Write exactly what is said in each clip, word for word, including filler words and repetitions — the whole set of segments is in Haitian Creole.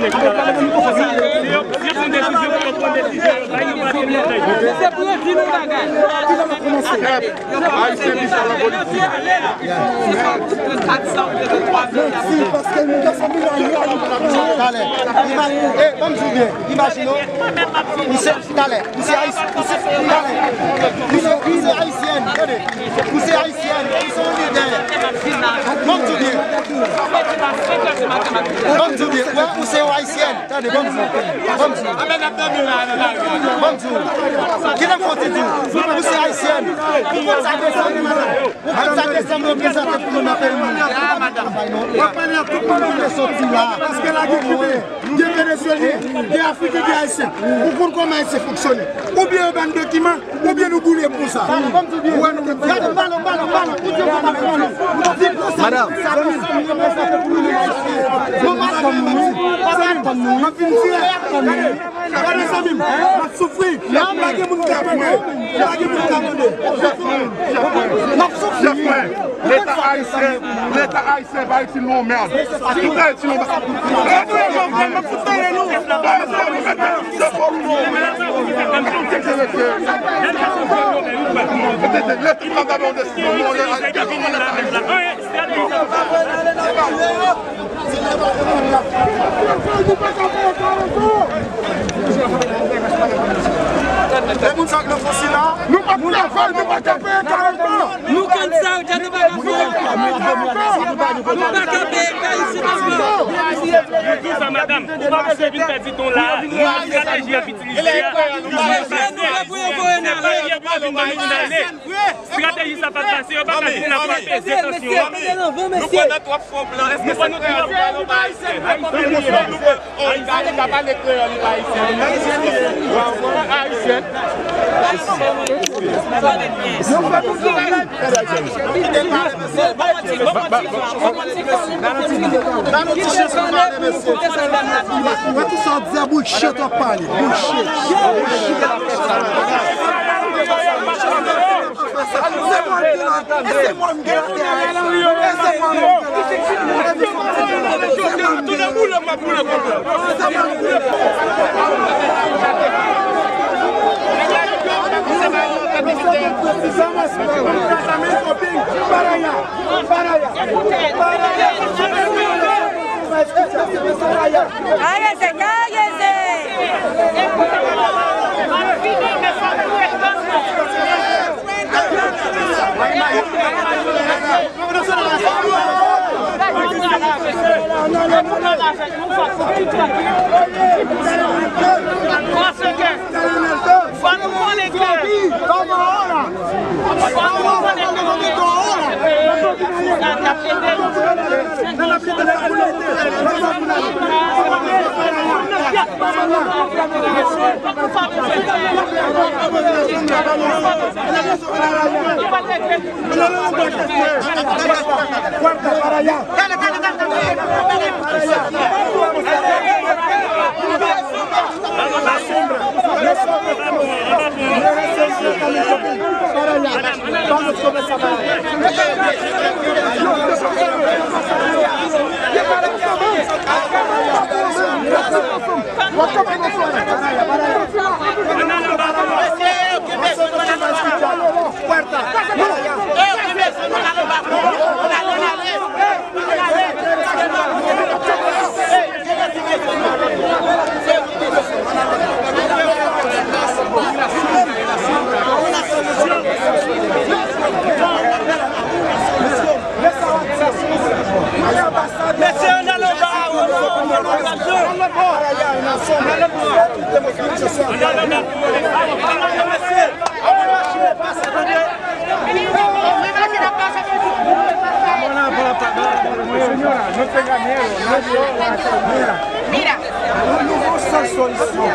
Se pou yo di nou bagay. Ayisyen pis nan politik. Talè. Ima-, eh, ban m di w byen. Imajine w. Ou se, talè. Ou se ayis-, ou se, talè. Ou se, ou se ayisyèn. Tande. Ou se ayisyèn. Ou se yon lidè. Ban m di w byen. Ban m di w byen. Wè, ou se yon ayisyèn. Tande, ban m di w. Ban m di w. Ban m di w. Kilè m fon ti di w. Ou se ayisyèn. Ou konn sa k fè sa, madanm. Ou konn sa k fè sa, m reprezante pou nou nan peyi nou. W ap pale a tout moun ki vle soti la. Paske la gen Kiben, gen Venezyelyen, gen Afriken, gen Ayisyen. Ou konn kòman Ayisyen fonksyone. Oubyen yo ba n dokiman, oubyen nou boule pou sa. Ou wè nou menm. Gade, m pale, m pale, m pale. Madanm. M ap vin dirèk. Gade, zanmi m, m ap soufri. Pa gen moun k ap mwen. Pa gen moun k ap mwen. M ap soufri. Chèf mwen, Leta ayisyen, Leta ayisyen pa itil nou yon mèd. Tout Ayiti nou ba. Leta ayisyen pa itil nou yon mèd. Leta pa ba nou desizyon. E moun sa k nan fon sila. Nou p ap travay, nou pa ka peye kay ankò. Nou kandida, nou pa ka fè ankò. Nou pa ka peye kay isit ankò. Nou di sa, madanm, ou pa bezwen vin pèdi ton la. Estrateji y ap itilize a, nou pa bezwen pase a Ayisyen. Se pa yè pou yo vin ban nou vin ale. Estrateji sa pa t pase, yo pa ka vin la pou apeze tansyon an. Nou kwè nan twòp fon blan. Èske se kreyòl nou pale, nou pa ayisyen? Nou kwè, oh, li ka, li ka pale kreyòl, li pa ayisyen. Ayisyen. Mwen tou sa w ap di a bullshit w ap pale. Bullshit. Se mwen ki la, e se mwen ki la. E se mwen menm. Arete, arete. Paske fò nou konnen ke, fò nou konnen ke Mira. Nou, nou gon sèl solisyon.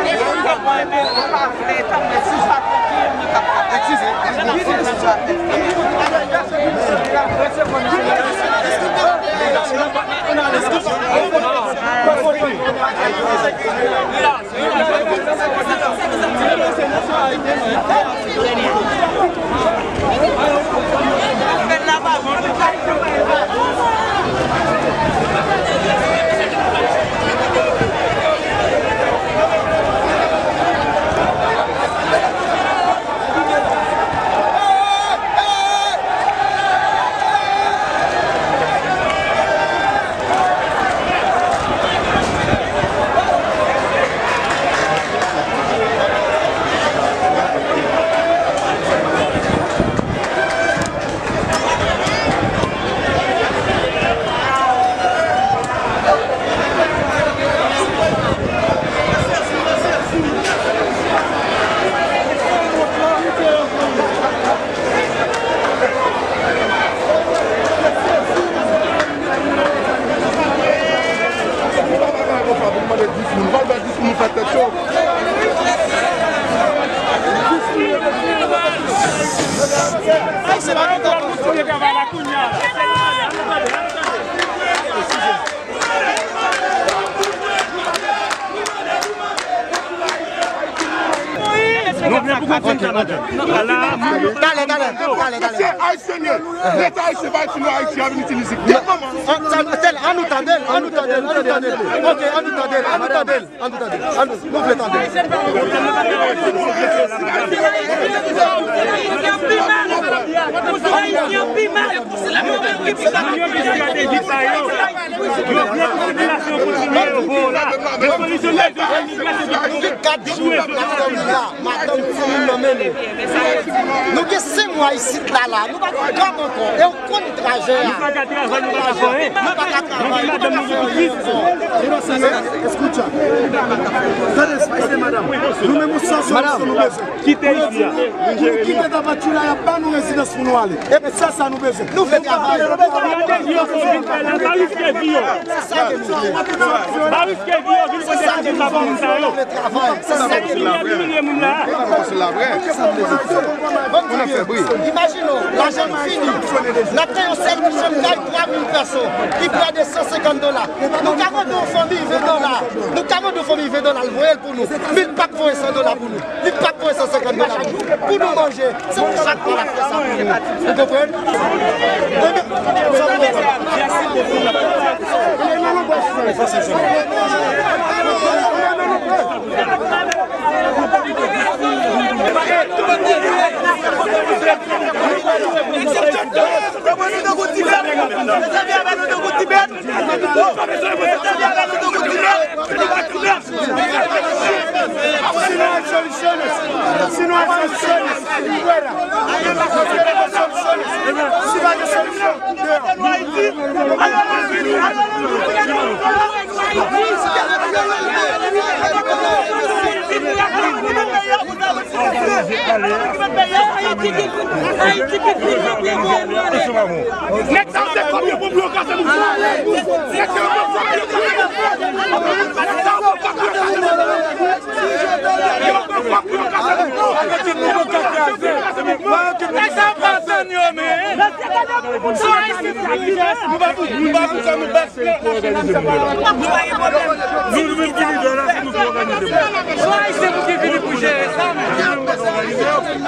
Talè, talè, talè, talè. Leta ayisyen pa itilize Ayiti, a vin itilize. An nou tande l, an nou tande l, an nou tande l, an nou tande l. Ok, an nou tande l, an nou tande l, an nou tande l. An nou, nou vle tande l. Kat jou n ap dòmi la, madanm, timoun nan men nou. Nou gen senk mwa isit la, la. Nou pa gen kòb ankò. E w konn trajè a. Nou pa ka travay, nou pa ka fè anyen. Nou pa ka travay, nou pa ka fè anyen ankò. Escucha. Tande, espese madanm. Nou menm yon sèl solisyon nou bezwen. Kite isi a. Pou nou kite Tapachula, y ap ba nou rezidans pou nou ale. E se sa nou bezwen. Nou vle travay. Gade vi yo pou vin fè la, pa riske vi yo. Pa riske vi yo, vin pote ti sa pou moun sa yo. Travay. Se sa ki diminye moun la. Imajine w, lajan nou fini. N ap gen yon sèl ti chanm kay twa mil pèso, ki prè de san senkant dola. Nou ka mande yon fanmi ven dola. Nou ka mande yon fanmi ven dola, l voye l pou nou. Men l p ap voye san dola pou nou. Li p ap voye san senkant dola pou nou. Pou nou manje, se nou chak ki ap fè sa pou nou. Ou konprann? Ebyen, sa nou konprann. Si no hay soluciones, si no hay soluciones, fuera. Si no hay soluciones, si no hay soluciones, fuera. Nèg sa yo se kòb yo pou blo kase moun. Nèg sa yo se kòb yo pou blo kase moun. Nèg sa yo se kòb yo pou blo kase moun. Nèg sa yo pa tann yo, men. Nou pa pou, nou pa pou sa, nou pa pou sa. Nou menm ki lidè la, se nou ki òganize moun. Chwa se pou ki vini pou jere sa, men. Ki jere, men.